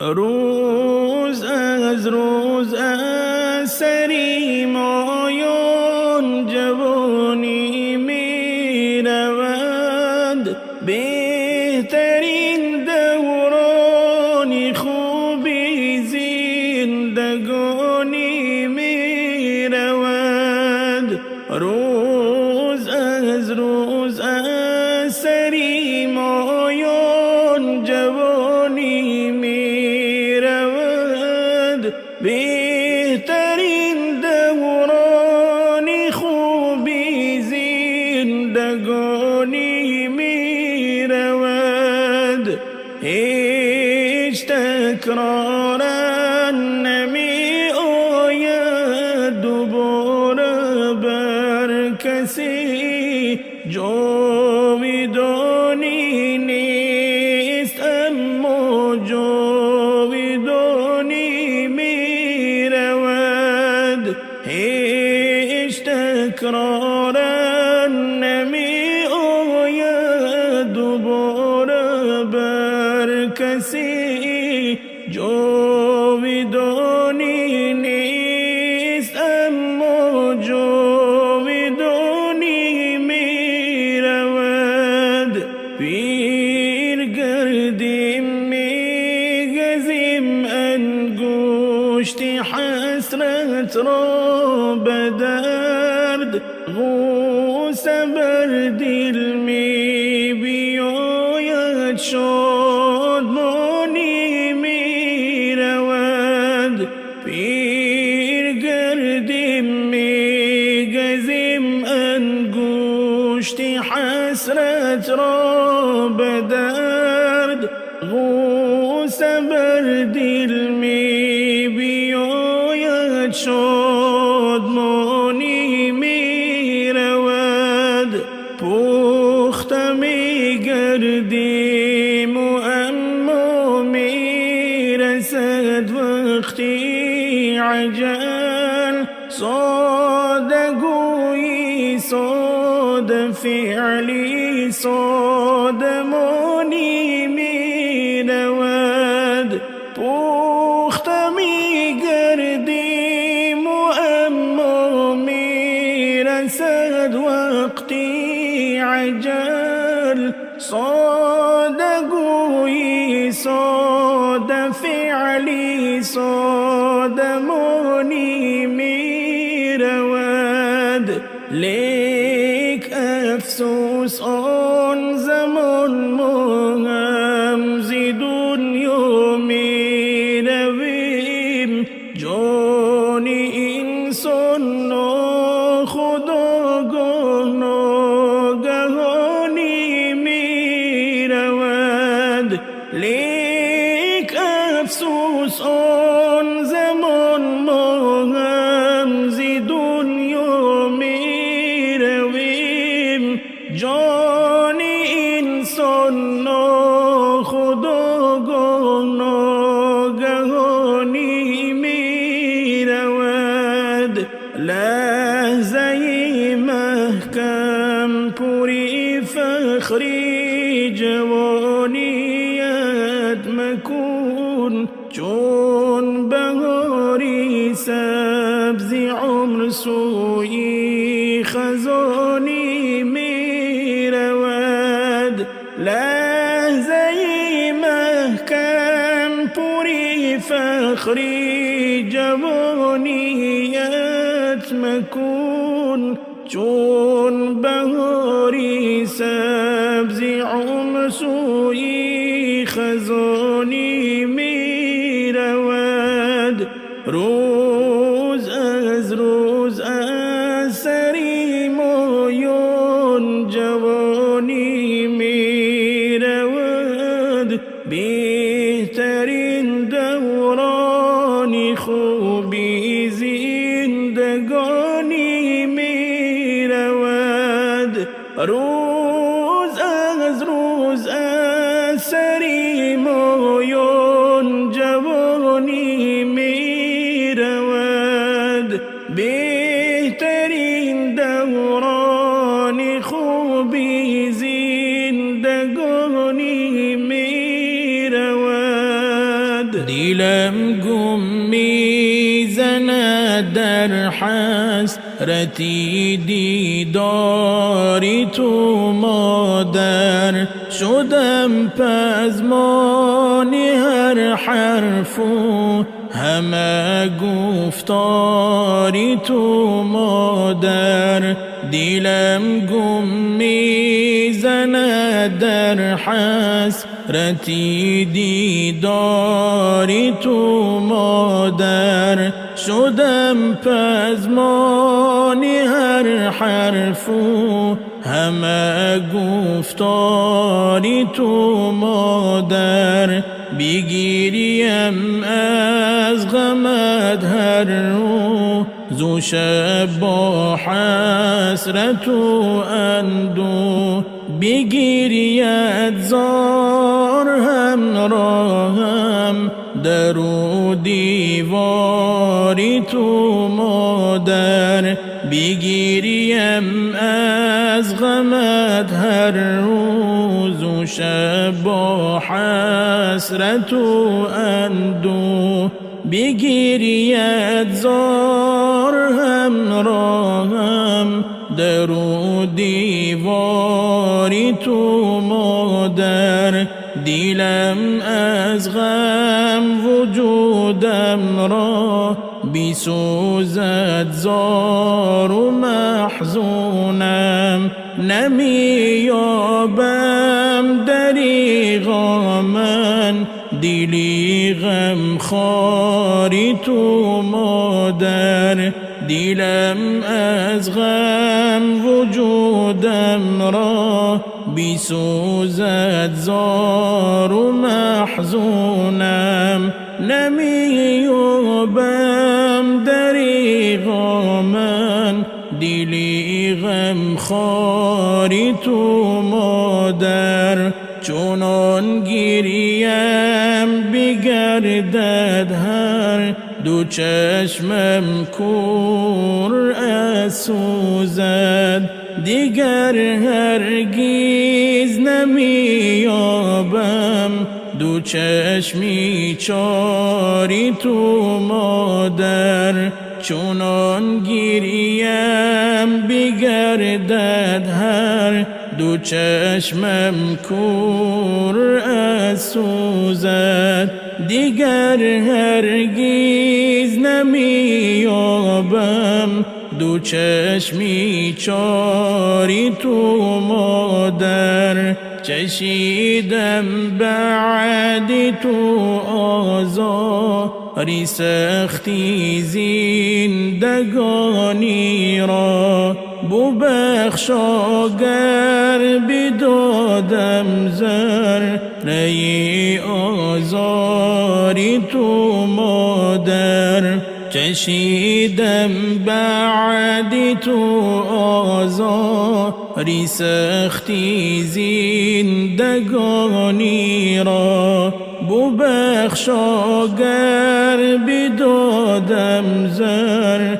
Рӯз аз рӯз аз сари моён ҷавонӣ меравад, беҳтарин даврони хуби зиндагонӣ меравад. Рӯз аз рӯз аз сари моён ҷавонӣ меравад, беҳтарин даврони хуби зиндагонӣ меравад. Ҳеҷ такроран намеояд дубора бар касе, ҷовидонӣ нест, аммо ҷовидонӣ меравад. Ҳеҷ такроран намеояд дубора бар касе, ҷовидонӣ нест, аммо ҷовидонӣ меравад. Пир гардем, мегазем ангушти ҳасратро ба дард, ғусса бар дил мебиёяд, шодмонӣ меравад. Пир гардем, мегазем ангушти ҳасратро ба дард, ғусса бар дил мебиёяд, шодмонӣ меравад. Пухта мегардем, аммо мерасад вақти аҷал, содагӯӣ, содафеълӣ, содамонӣ меравад. Пухта мегардем, аммо мерасад вақти аҷал, содагӯӣ, содафеълӣ, содамонӣ меравад. Лек афсӯс, он замон мо ҳам зи дунё меравем, ҷони инсон нохудогоҳ ногаҳонӣ меравад. Лек афсӯс, он замон мо ҳам зи дунё меравем, ҷони инсон нохудогоҳ ногаҳонӣ меравад. Лаҳзаи маҳкам пури фахри ҷавоният макун, чун баҳори сабзи умр сӯи хазонӣ меравад. Лаҳзаи маҳкам пури фахри ҷавоният макун, чун баҳори сабзи умр сӯи хазонӣ меравад. Рӯз аз рӯз аз сари моён ҷавонӣ меравад, беҳтарин даврони хуби зиндагонӣ меравад. Рӯз аз рӯз аз сари моён ҷавонӣ меравад, беҳтарин даврони хуби зиндагонӣ меравад. دلم گم میزند در حسرت دیدار تو مادر. شدم پزمان هر حرف و همه گفتار تو مادر. دلم گم میزند در حسرت دیدار تو مادر. شدم پزمان هر حرف و همه گفتار تو مادر. بگیریم از غمت هر روز و شب با حسرت و اندوه. بگیرید زار همراهم در و دیوار تو مادر. بگیریم از غمت هر روز و شب با حسرت و اندوه. بگیرید زار همراهم در و دیوار تو مادر. دلم از غم وجودم را بسوزد زار و محزونم. نمییابم دریغا من دلی غم خوار تو مادر. دلم از غم وجودم را بسوزد زار و محزونم. نمییابم دریغا من دلی غم خوار تو مادر. چنان گریم بگردد هر دو چشمم کور از سوزد. دیگر هرگز نمییابم دو چشمی چاری تو مادر. چنان گریم بگردد هر دو چشمم کور از سوزد. دیگر هرگز نمییابم دو چشمی چاری تو مادر. چشیدم بعد تو آزار سختی زندگانی را. ببخش اگر بدادم ذره آزار تو مادر. چشیدم بعد تو آزار سختی زندگانی را. ببخش اگر بدادم ذره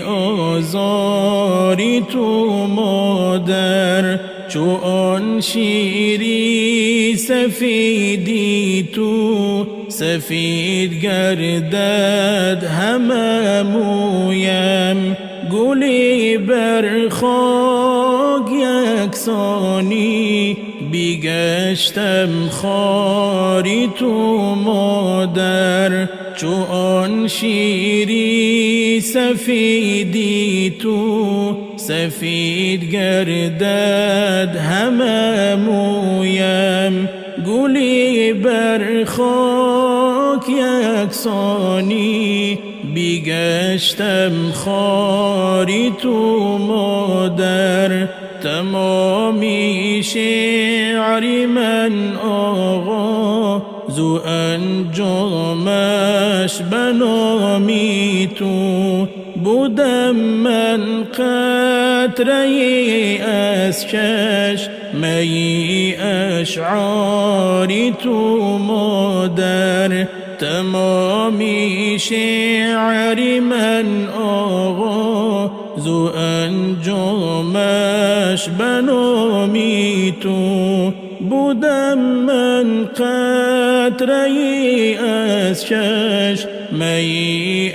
آزار تو مادر. چو آن شیری سفیدی تو سفید گردد همه مویم. گلی بر خاک یکسانی بگشتم خاری تو مادر. چو آن شیری سفیدی تو سفید گردد همه مویم. گلی بر خاک یکسانی بگشتم خاری تو مادر. تمامی شعر من آغاز و انجامش بنامی تو. بودم من قطره از چشمه اشعار تو مادر. تمامی شعر من آغاز و انجامش بنامی تو. بودم من قطره ای از چشمه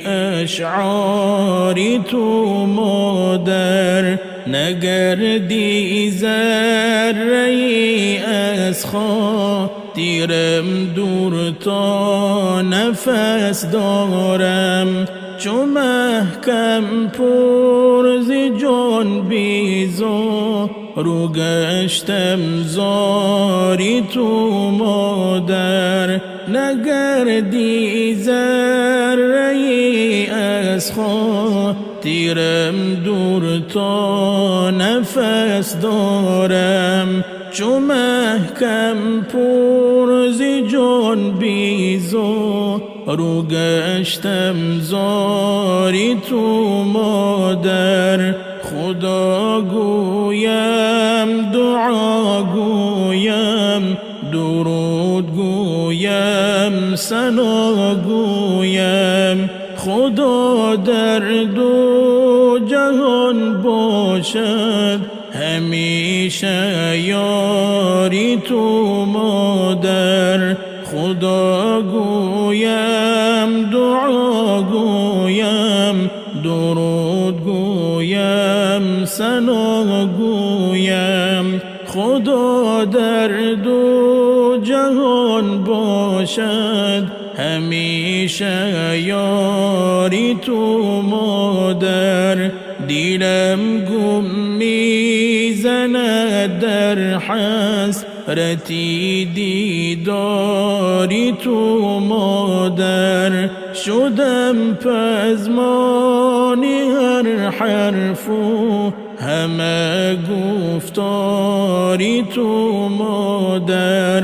اشعار تو مادر، نگردی ذره ای از خاطرم دور تا نفس دارم. چو محکم پر ز جان بیزار رو گشتم زاری تو مادر، نگردی ذره ای از خاطرم دور تا نفس دارم. چو محکم پر ز جان بیزار رو گشتم زاری تو مادر. خدا گویم دعا گویم درود گویم ثنا گویم، خدا در دو جهان باشد همیشه یاری تو مادر. خدا گویم دعا گویم درود گویم ثنا گویم، خدا در دو جهان باشد همیشه یاری تو مادر. دلم گم میزند در حسرتی دیداری تو مادر، شدم پزمان هر حرف و همه گفتاری تو مادر.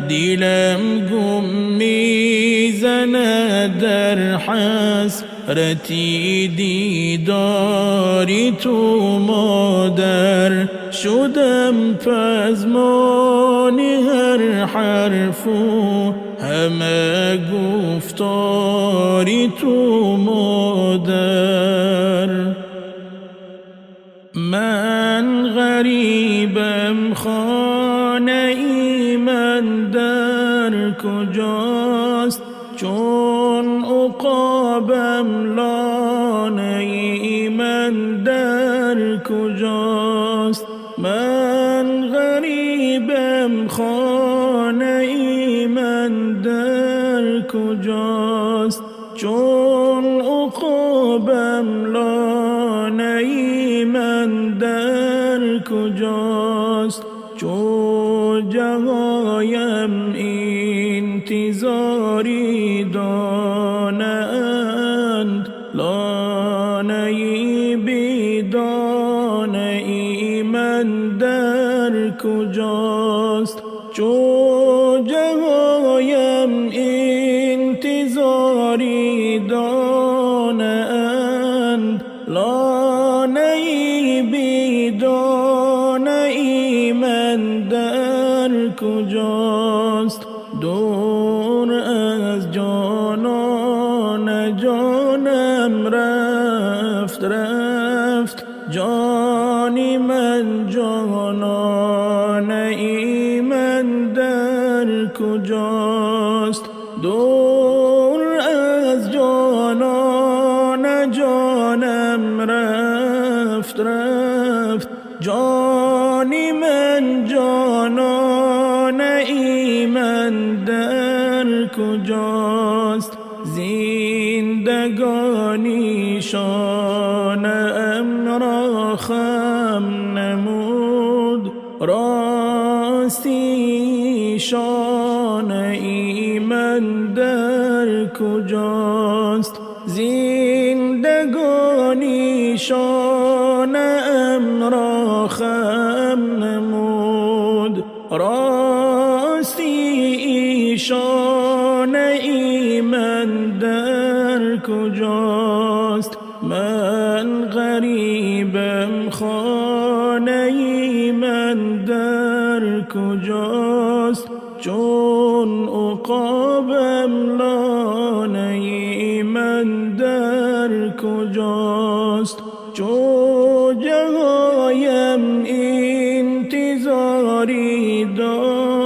دلم گم میزند در حسرتی دیداری تو مادر، شدم پزمان هر حرف و همه گفتاری تو مادر. من غریبم خانه ای من در کجاست، چون عقابم لانه ای من در کجاست. من غریبم خانه ای من در کجاست، چون عقابم لانه ای من در کجاست. چو جهایم انتظاری دانند، لانه ای بیدانه ای من در کجاست. چو جهایم انتظاری دانند، لانه ای بیدانه ای من در کجاست. دور از جانان جانم رفت رفت، جانی من جانان ای من در کجاست. دور از جانان جانم رفت رفت، جانی من جانان ای من در کجاست. زندگانی شانه ام را خم نمود، راستی شانه ای من در کجاست. زندگانی شانه ام را خم نمود، راستی شانه ای من در کجاست. من غریبم خانه ای من در کجاست، چون عقابم لانه ای من در کجاست. چو جهایم انتظاری دانند،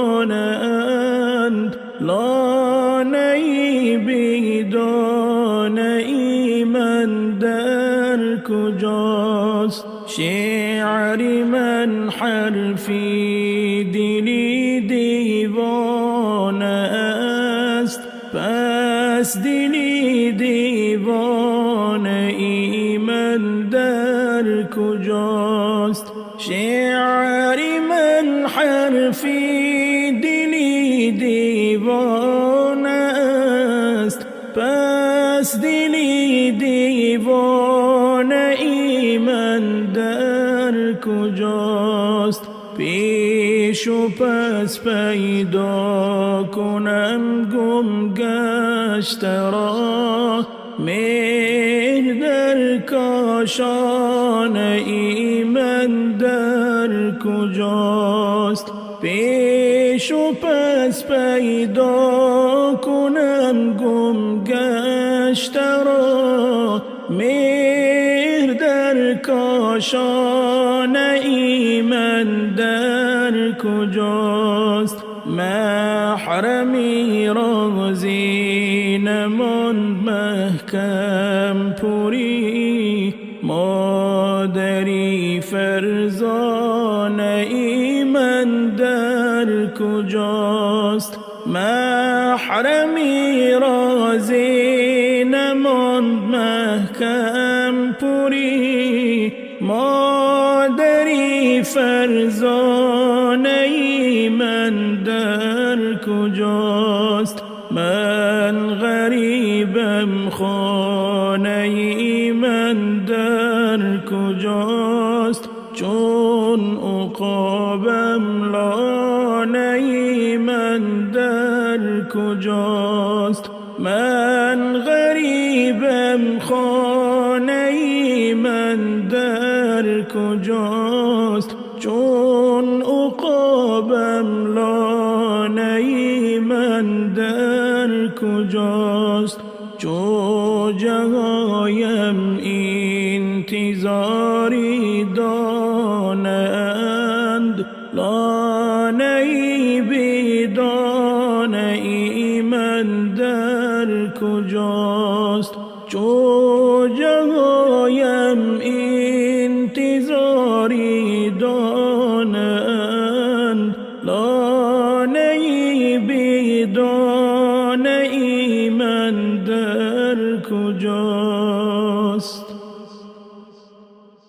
بیدانه ای من در کجاست؟ شعر من حرفی دلی دیوانه است، پس دلی دیوانه ای من در کجاست؟ شعر من حرفی دلی دیوانه است، پس دلی دیوانه ای من در کجاست؟ پیش و پس پیدا کنم گم گشته را، مهر در کاشانه ای من در کجاست؟ پیش و پس پیدا کنم گم گشته را، مهر در کاشانه ای من در کجاست؟ محرمی رازی نماند محکم پوری، مادری فرزانه ای من در کجاست؟ محرمی رازی نماند محکم پوری، مادری فرزانه ای من در کجاست؟ من غریبم خانه ای من در کجاست؟ چون عقابم لانه ای من در کجاست؟ من غریبم خانه ای من در کجاست؟ چون عقابم لانه ای من در کجاست؟ چو جهایم انتظاری دانند، لانه ای بیدانه ای من در کجاست؟ چو جهایم انتظاری دانند، لانه ای بیدانه ای من در کجاست؟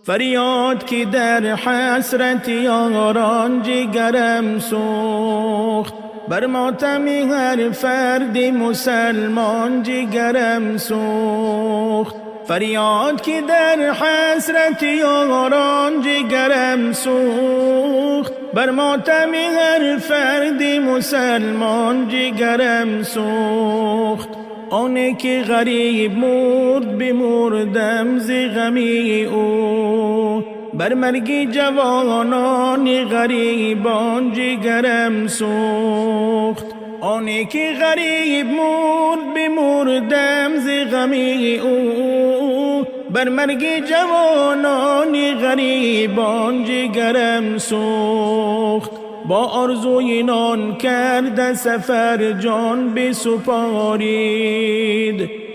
فریاد که در حسرت یاران جگرم سوخت، بر ماتم هر فرد مسلمان جگرم سوخت. فریاد که در حسرت یاران جگرم سوخت، بر ماتم هر فرد مسلمان جگرم سوخت. آنه که غریب مرد بمردم ز غمی او، بر مرگ جوانان غریبان جگرم سوخت. آنه که غریب مرد بمردم ز غمی او، بر مرگ جوانان غریبان جگرم سوخت. با آرزوی نان کرده سفر جان بسپارید،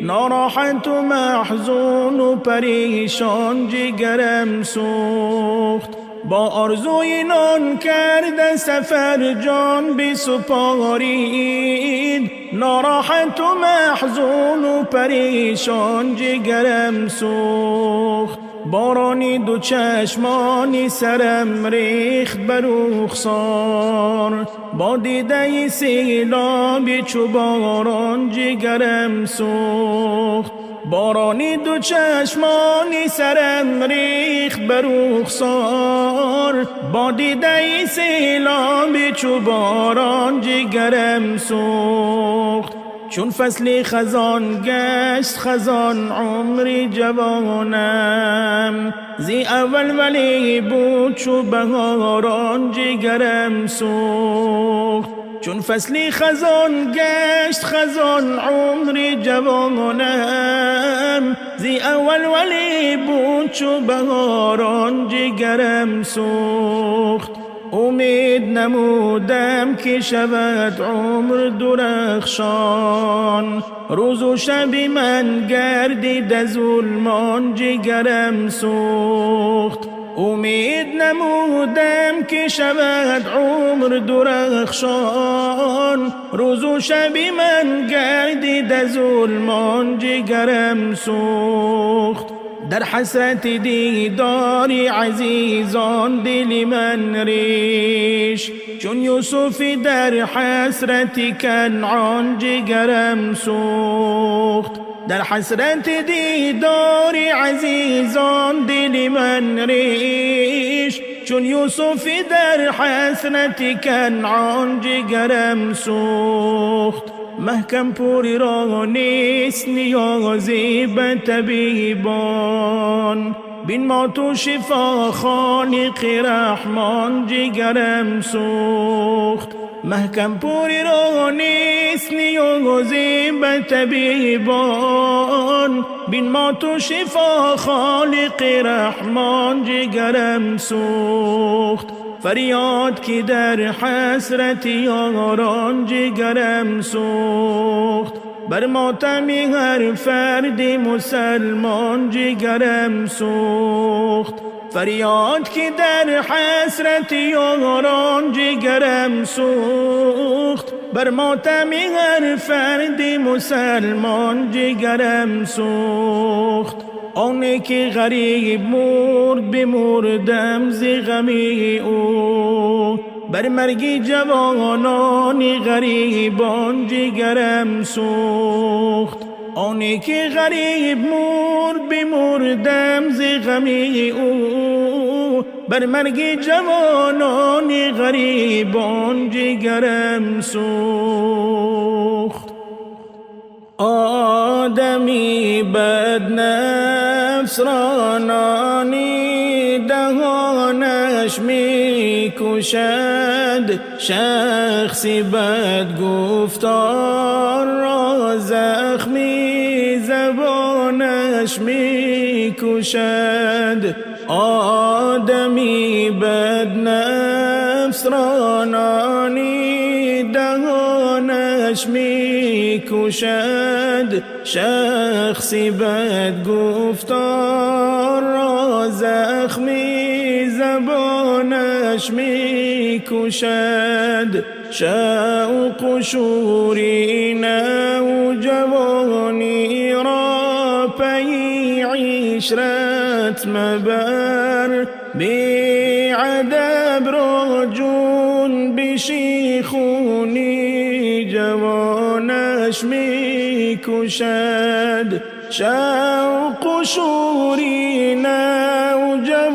ناراحت و محزون و پریشان جگرم سوخت. با آرزوی نان کرده سفر جان بسپارید، ناراحت و محزون و پریشان جگرم سوخت. بارانی دو چشمانی سرم ریخت بر رخسار، با دیده سیلابی چو باران جگرم سوخت. بارانی دو چشمانی سرم ریخت بر رخسار، با دیده سیلابی چو باران جگرم سوخت. چون فصل خزان گشت خزان عمر جوانم، زی اول ولی بود چو بهاران جگرم سوخت. چون فصل خزان گشت خزان عمر جوانم، زی اول ولی بود چو بهاران جگرم سوخت. امید نمودم که شود عمر درخشان. روز و شب من گردید ظلمان جگرم سوخت. امید نمودم که شود عمر درخشان. روز و شب من گردید ظلمان جگرم سوخت. در حسرت دیدار عزیزان دل من ریش، چون یوسف در حسرت کنعان جگرم سوخت. در حسرت دیدار عزیزان دل من ریش، چون یوسف در حسرت کنعان جگرم سوخت. محکم پوری را نیست نیازی به طبیبان، بین ما تو شفا خالق رحمان جگرم سوخت. محکم پوری را نیست نیازی به طبیبان، بین ما تو شفا خالق رحمان جگرم سوخت. فریاد که در حسرت یاران جگرم سوخت، بر ماتم هر فرد مسلمان جگرم سوخت. فریاد که در حسرت یاران جگرم سوخت، بر ماتم هر فرد مسلمان جگرم سوخت. آنه که غریب مرد بمردم ز غم او، بر مرگ جوانان غریبان جگرم سوخت. آنه که غریب مرد بمردم ز غم او، بر مرگ جوانان غریبان جگرم سوخت. آدمی بد نفس را نانی دهانش می کشد، شخصی بد گفتار را زخمی زبانش می کشد. آدمی بد نفس را نانی دهانش می کشد، شخصی بد گفتار را زخمی زبانش می کشد. شوق و شوری نوجوانی را پی عشرت مبر، بی ادب را جون بشی خونی جوانش می کشد. شوق و شوری نوجوانی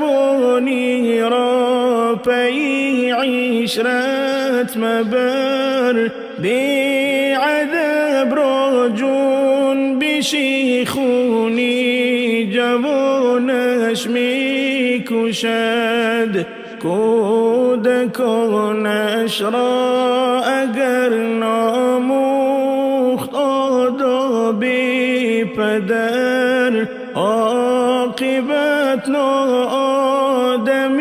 را پی عشرت مبر، بی ادب را جون بشی خونی جوانش می کشد. کودکانش را اگر ناموخت آداب پدر، عاقبت ناآدمی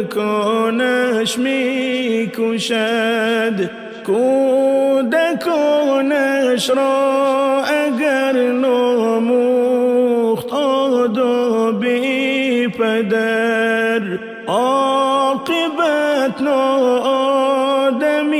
کودکانش می کشد. کودکانش را اگر ناموخت آداب پدر، عاقبت ناآدمی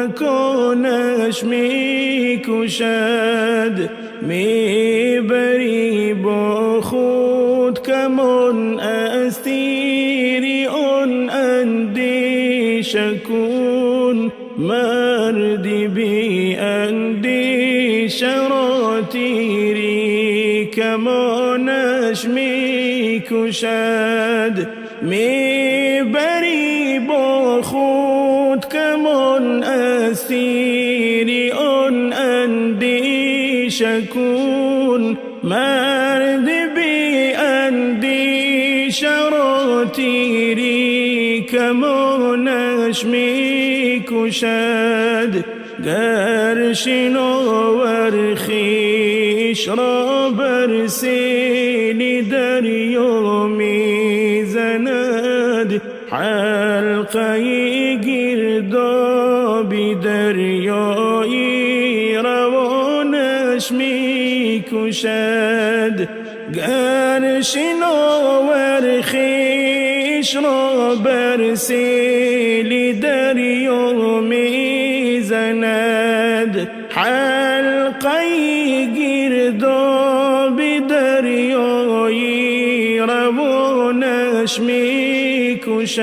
کودکانش می کشد. می بری با خود کمان از تیری آن اندیشه کن، مردی بی اندیشه را تیری کمانش می کشد. می بری با خود کمان از تیری آن اندیشه کن، مرد بی اندیشه را تیری کمانش می کشد. گر شناور خویشتن خویش را بر سیل دریا میزند، حلقه گرداب دریایی روانش میکشد. گر شناور خویش را بر سیل دریا میزند، حلقه گرداب دریایی روانش میکشد.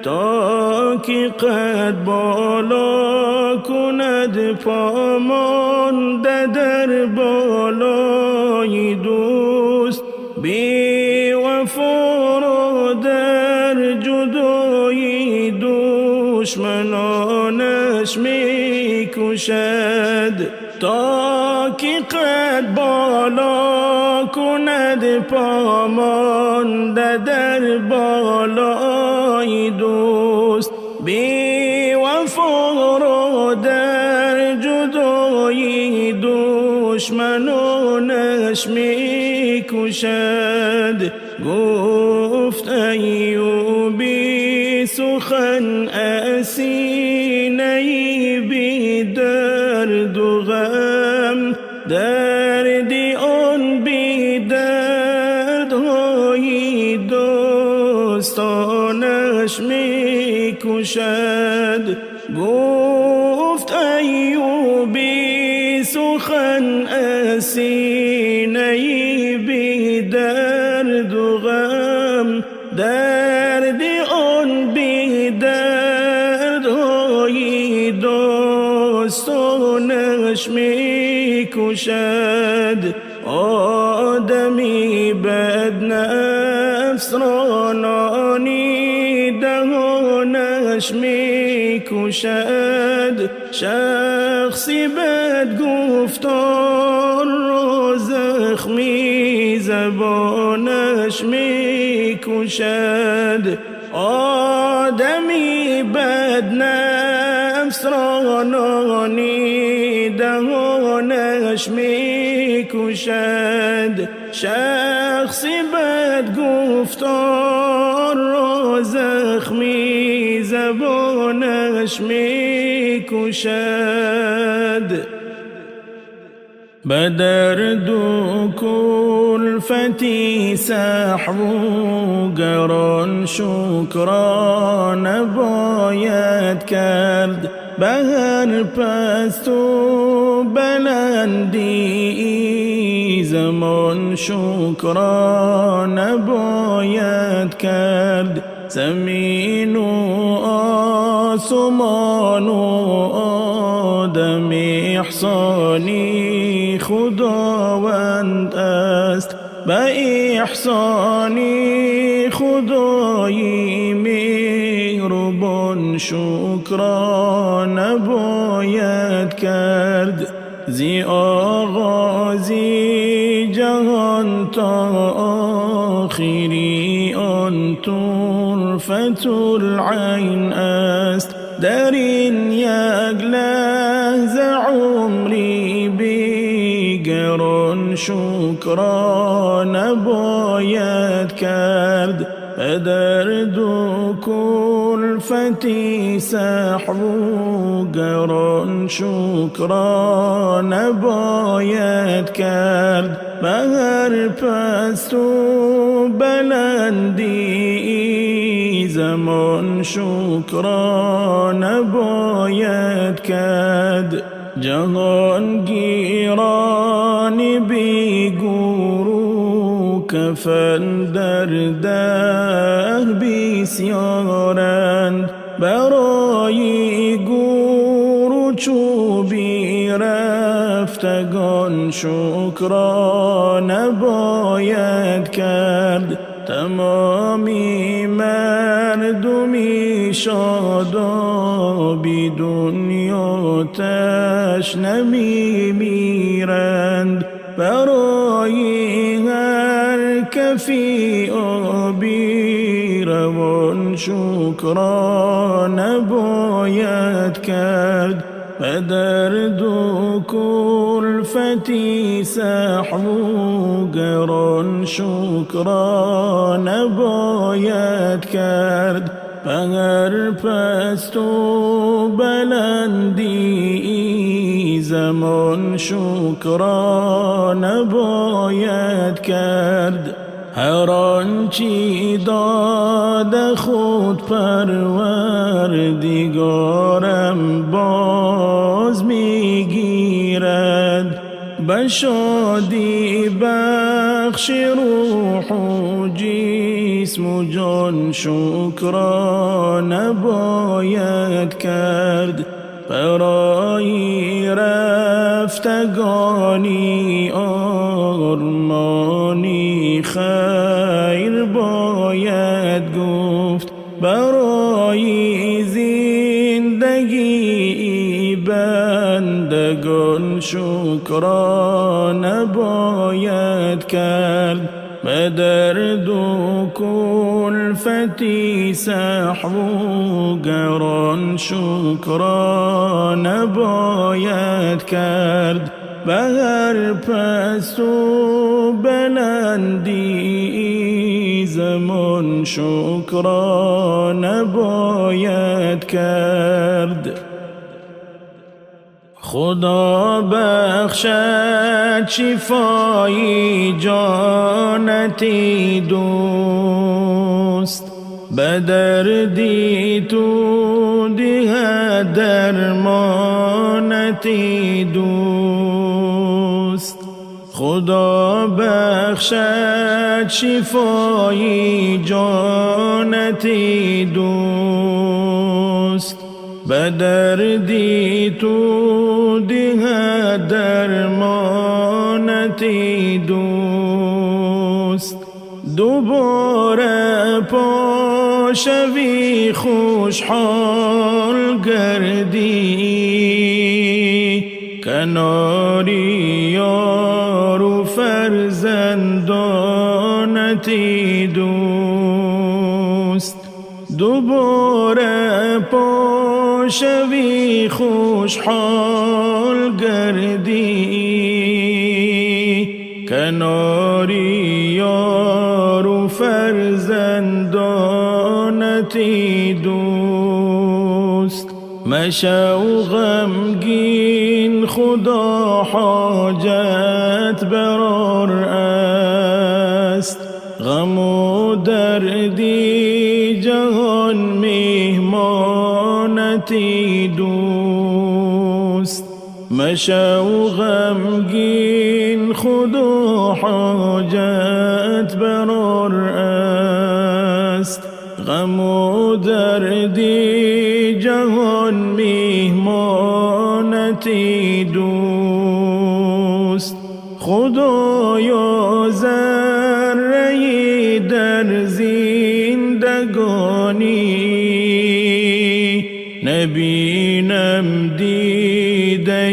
تا که قد بالا کند پامانده در بالای دوست، بی وفا را در جدایی دشمنانش میکشد. تا که قد بالا کند پامانده در بالای دوست، بی وفا را در جدایی دشمنانش میکشد. گفت ایوبی سخن از سینه بی درد و غم، درد آن بی دردهای دوستانش میکشد. گفت ایوبی سخن از سینه بی درد و غم، درد آن بی دردهای دوستانش میکشد. آدمی بد نفس را نانی دهانش میکشد، شخصی بد گفتار را زخمی زبانش میکشد. آدمی بد نفس را نانی دهانش میکشد، شخصی بد گفتار را زخمی زبانش میکشد. به درد و کلفتی سحو گران شکرا نباید کرد، به هر پست و بلندی زمان شکرا نباید کرد. زمین و آسمان و آدم احسانی خداوند است، به احسانی خدای مهربان شکرا نباید کرد. زی آغازی جهان تا آخری آن طرفة العین است، در این یک لحظه عمری بیگران شکرا نباید کرد. به درد و کلفتی سحو گران شکرا نباید کرد، به هر پست و بلندی زمان شکرا نباید کرد. جهانگیران بی گور و کفن در ده بسیارند، برای گور و چوبی رفتگان شکرا نباید کرد. تمامی مردمی شادابی دنیا تشنه میمیرند، برای هر کفی آبی روان شکرا نباید کرد. به درد و کلفتی سهم و گران شکر نباید کرد. به هر پست و بلندی زمان شکر نباید کرد. هر آنچه داد خود پروردگارم باز میگیرد. به شادی بخش روح و جسم و جان شکر نباید کرد. برای رفتگانی آرمانی خیر باید گفت. برای زندگی بندگان شکر نباید کرد. به درد و کلفتی سهم و گران شکر نباید کرد. به هر پست و بلندی زمان شکر نباید کرد. خدا بخشد شفای جانتی دوست، به دردی تو دهد درمانتی دوست. خدا بخشد شفای جانتی دوست، به دردی تو دهد درمانتی دوست. دوباره پاشوی خوشحال گردی، کناری یار و فرزندانتی دوست. دوباره پاشوی خوشحال گردی، کناری یار و فرزندانتی دوست. مشو غمگین خدا حاجت برار است، غم و دردی جهان مهمانتی دوست. مشو غمگین خدا حاجت برار است، غم و دردی جهان مهمانتی دوست. خدایا ذره در زندگانی نبینم دیده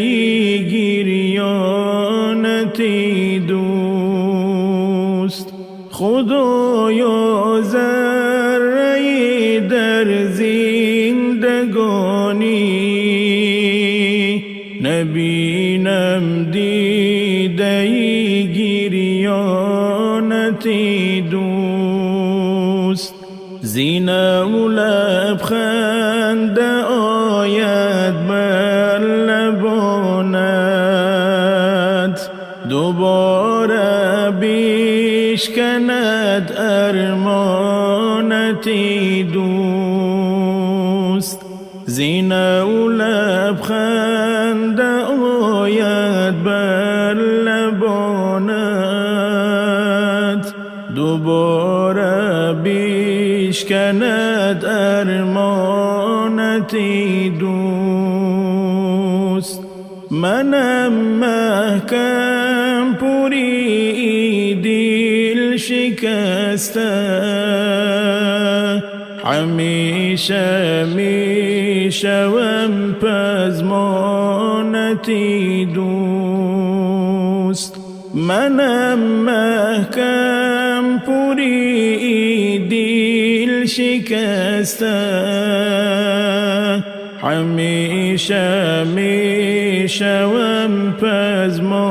گریانتی دوست. خدایا ذره در زندگانی نبینم دیده گریانتی دوست. زینه و لبخند آید بر لبانت، دوباره بشکند ارمانتی دوست. زینه و لبخند آید بر لبانت، دوباره بشکند ارمانتی دوست. منم محکم پوری دل شکسته، همیشه میشوم پزمانتی دوست. منم محکم پوری دل شکسته، همیشه میشوم پزمانتی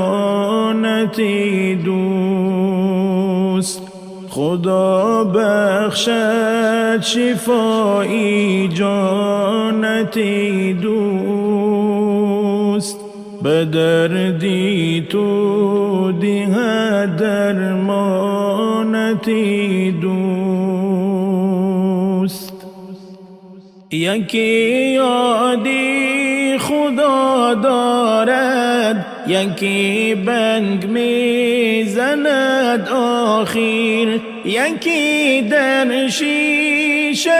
دوست. خدا بخشد شفایی جانتی دوست، به دردی تو دهد درمانتی دوست. یکی یادی خدا دارد، یکی بنگ میزند آخر، یکی در شیشه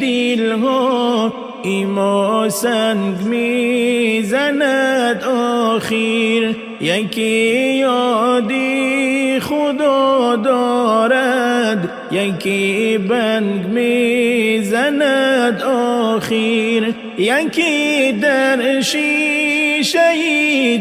دلها ایما سنگ میزند آخر. یکی یادی خدا دارد، یکی بنگ میزند آخر، یکی در شیشه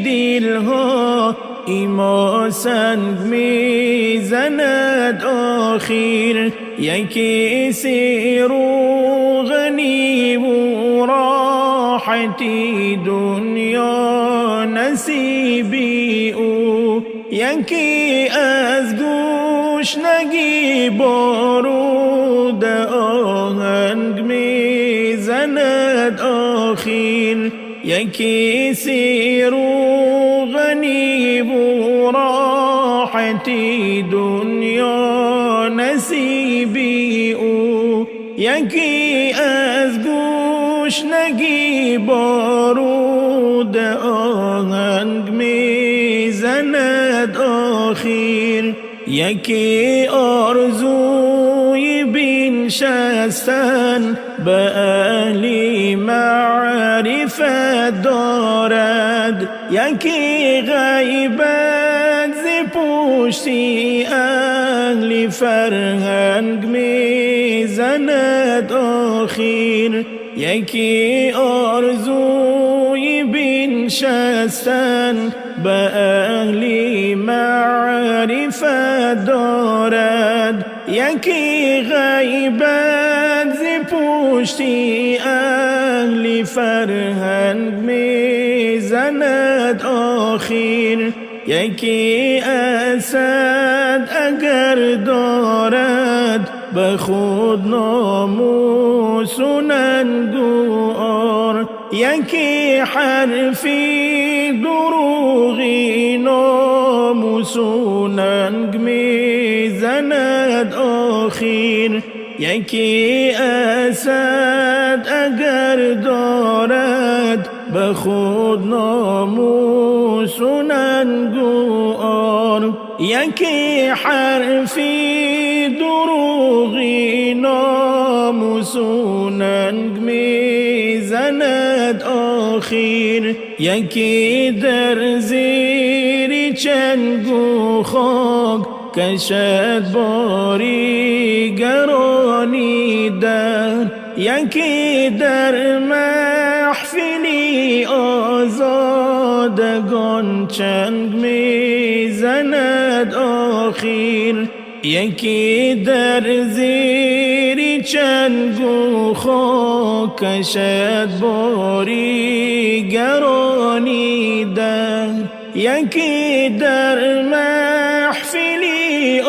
دلها ایما سنگ میزند آخر. یکی سیر و غنی و راحتی دنیا نصیبی او، یکی از گشنگی بارود آهنگ میزند آخر. یکی سیر و غنی و راحتی دنیا نصیبی او، یکی از گشنگی بارود آهنگ میزند آخر. یکی آرزوی بنشستن به اهل معرفت دارد، یکی غیبت ز پشتی اهل فرهنگ میزند آخر. یکی آرزوی بنشستن به اهل معرفت دارد، یکی غیبت ز پشتی اهل فرهنگ میزند آخر. یکی اسد اگر دارد به خود ناموس و ننگ و عار، یکی حرفی دروغی ناموس و ننگ میزند آخر. یکی اسد اگر دارد به خود ناموس و ننگ و عار، یکی حرفی دروغی ناموس و ننگ میزند آخر. یکی در زیر چنگ و خاک کشد باری گرانی در، یکی در محفلی آزادگان چنگ میزند آخر. یکی در زیر چنگ و خاک کشد باری گرانی در، یکی در محفلی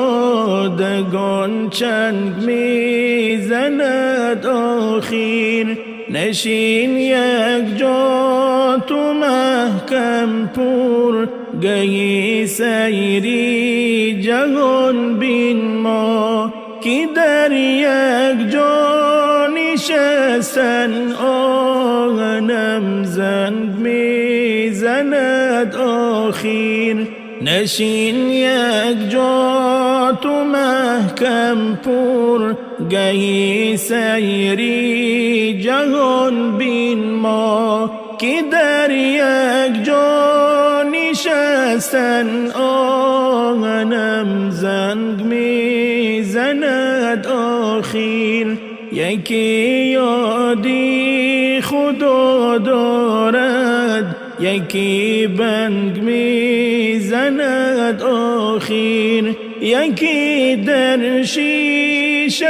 آزادگان چنگ میزند آخر. نشین یک جا تو محکم پور گهی سیری جهان بین ما، که در یک جا نشستن آهنم زنگ میزند آخر. نشین یک جا تو محکم پور گهی سیری جهان بین ما، که در یک جا نشستن آهنم زنگ میزند آخر. یکی یادی خدا دارد، یکی بنگ میزند آخر، یکی در شیشه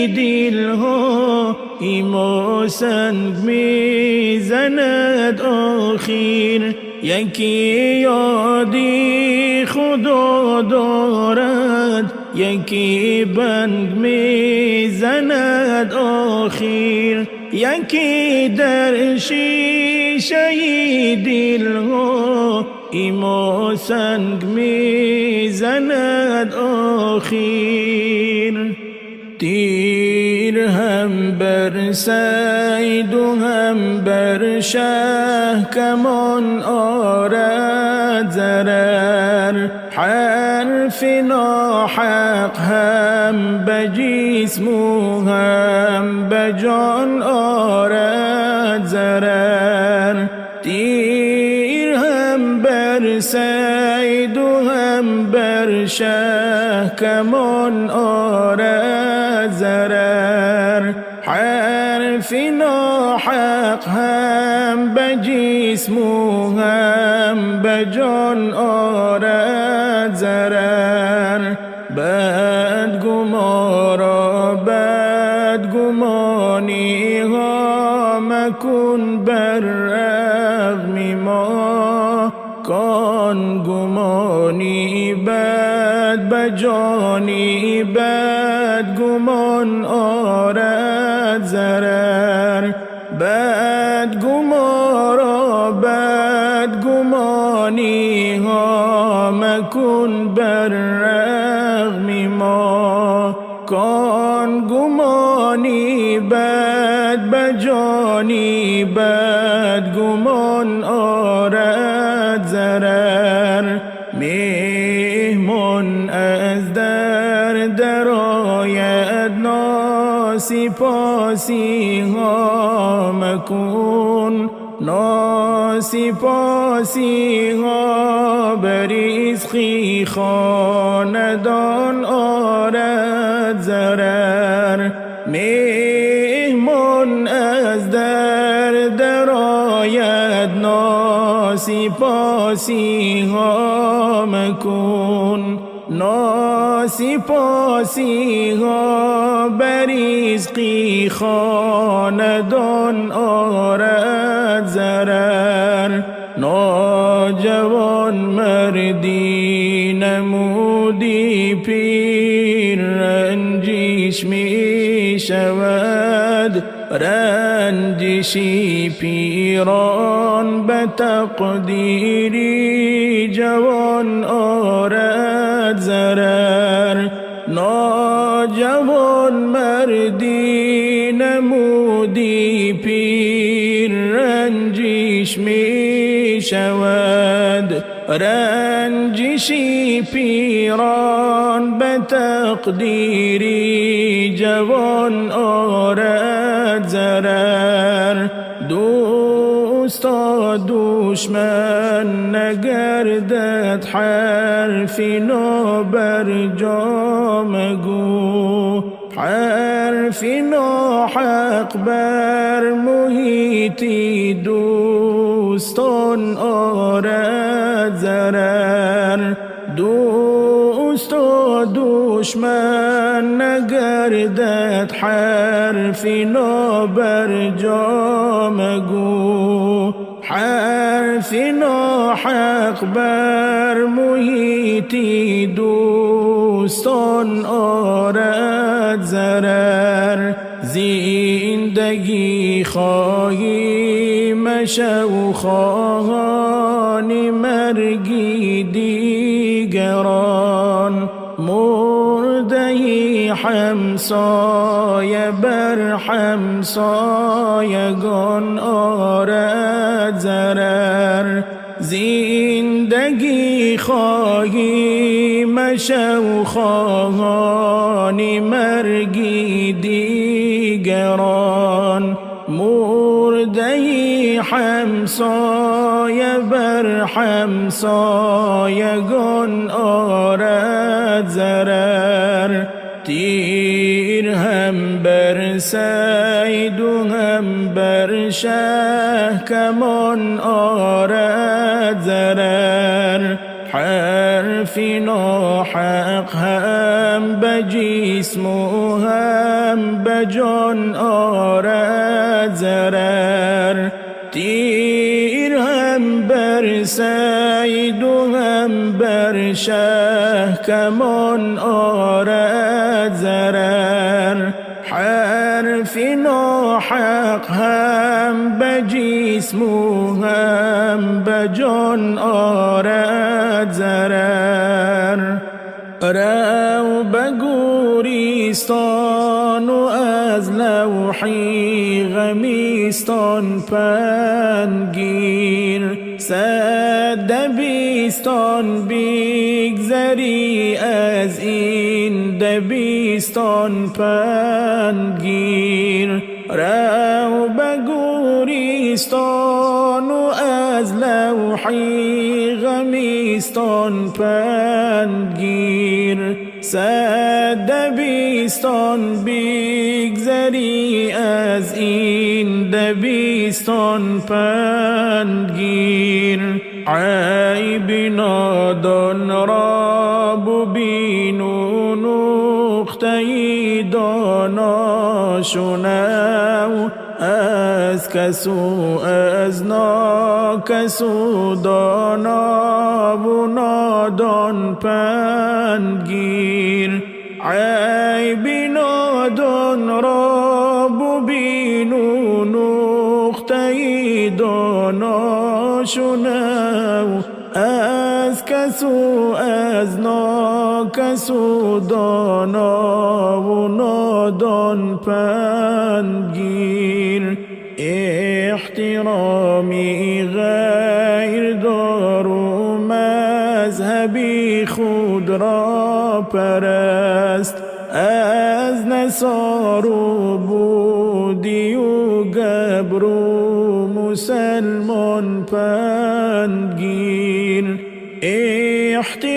دلها ایما سنگ میزند آخر یکی یادی خدا دارد یکی بند میزند آخر یکی در شیشه دلها ایما سنگ میزند آخر تیر هم بر صید و هم بر شه کمان آرد ضرر حرف ناحق هم به جسم و هم به جان آرد ضرر تیر هم بر صید و هم بر شه کمان آرد ضرر حرف ناحق هم به جسم و هم به جان آرد ضرر بدگمارا بدگمانی ها مکن بر رغم ما کان گمانی بد به جانی بد گمان آرد ضرر بد گمارا بد گمانی ها مکن بر رغم ما کان گمانی بد به جانی بد گمان آرد ضرر مهمان از در درآید ناسپاسی ها مکن ناسپاسی ها به رزق خاندان آرد ضرر مهمان از در درآید ناسپاسی ها مکن ناسپاسی ها به رزق خاندان آرد ضرر ناجوان مردی نمودی پیر رنجش می شود رنجشی پیران به تقدیری جوان آرد ضرر ناجوان مردی نمودی پیر رنجش می شود رنجشی پیران به تقدیری جوان آرد ضرر دوستا دشمن نگردد حرف نابرجا مگو حرف ناحق بر محیط دوستان آرد ضرر دوست و دشمن نگردد حرف نابرجا مگو حرف ناحق بر محیط دوستان آرد ضرر زندگی خواهی مشو خواهان مرگی دیگران مرده همسایه بر همسایگان آرد ضرر زندگی خواهی مشو خواهان مرگی دیگران مرده همسایه بر همسایگان آرد ضرر تیر هم بر صید و هم بر شه کمان آرد ضرر حرف ناحق هم به جسم و هم به جان آرد ضرر. تیر هم بر صید و هم بر شه کمان آرد ضرر. حرف ناحق هم به جسم و هم به جان آرد ضرر. رو به گوریستان و از لوحی غمیستان پندگیر. صد دبیستان بگذری از این دبیستان پندگیر. رو به گوریستان و از لوحی غمیستان پندگیر. صد دبیستان بگذری از این دبیستان پندگیر. عیب نادان را ببین و نقطه دانا شنو. از کس و از ناکس و دانا و نادان پندگیر. عیب نادان را ببین و نقطه دانا شنو. از کس و از ناکس و دانا و نادان پندگیر. احترامی غیر دار و مذهبی خود را پرست. از نصار و بودی و گبر و مسلمان پندگیر. احترامی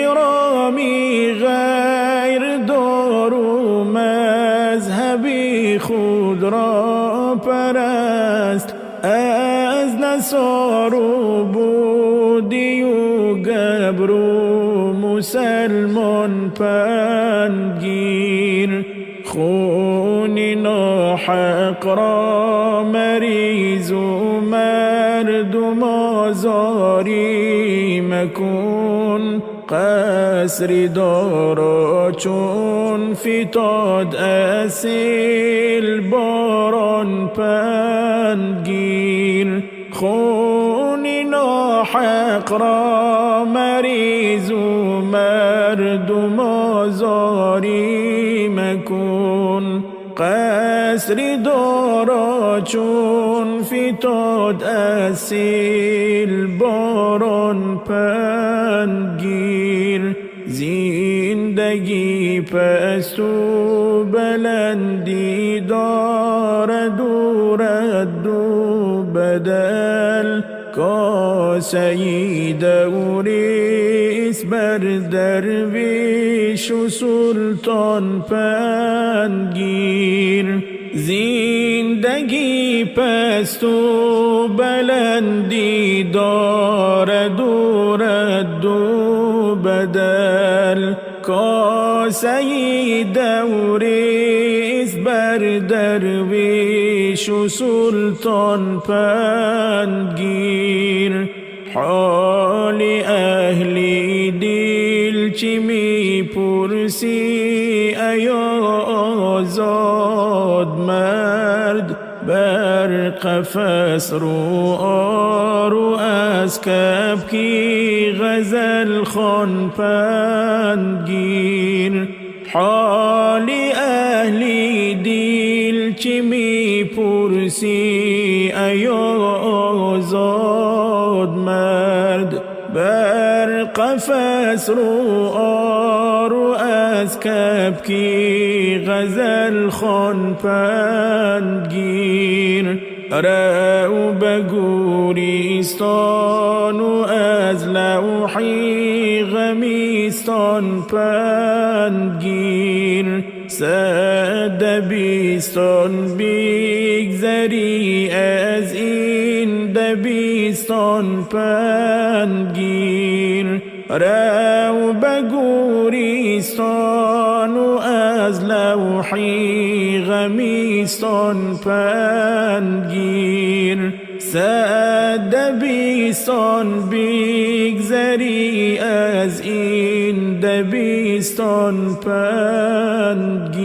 غیر دار و مذهبی خود را پرست. از نصار و بودی و گبر و مسلمان پندگیر. خون ناحق را مریض و مردم آزاری مکن. قصر دارا چون فتاد اصیل باران پندگیر. خون ناحق را مریض و مردم آزاری مکن. قصر دارا چون فتاد اصیل باران پندگیر. زندگی پست و بلندی دارد و رد و بدل. کاسه دوریس بر درویش و سلطان پندگیر. زندگی پست و بلندی دارد و رد و بدل. کاسه دوریس بر درویش و سلطان پندگیر. حال اهل دل چی می پرسی ایا آزاد مرد؟ بر قفس رو آرو از کبکی غزل خوان پندگیر. حال اهل دل چی می پرسی ایا آزاد مرد؟ بر قفس رو آرو از کبکی غزل خوان پندگیر. رو به گوریستان و از لوحی غمیستان پندگیر. صد دبیستان بگذری از این دبیستان پندگیر. رو به گوریستان و از لوحی غمیستان Ламистон пандгир, Садабистон бигзарӣ, аз ин дабистон пандгир.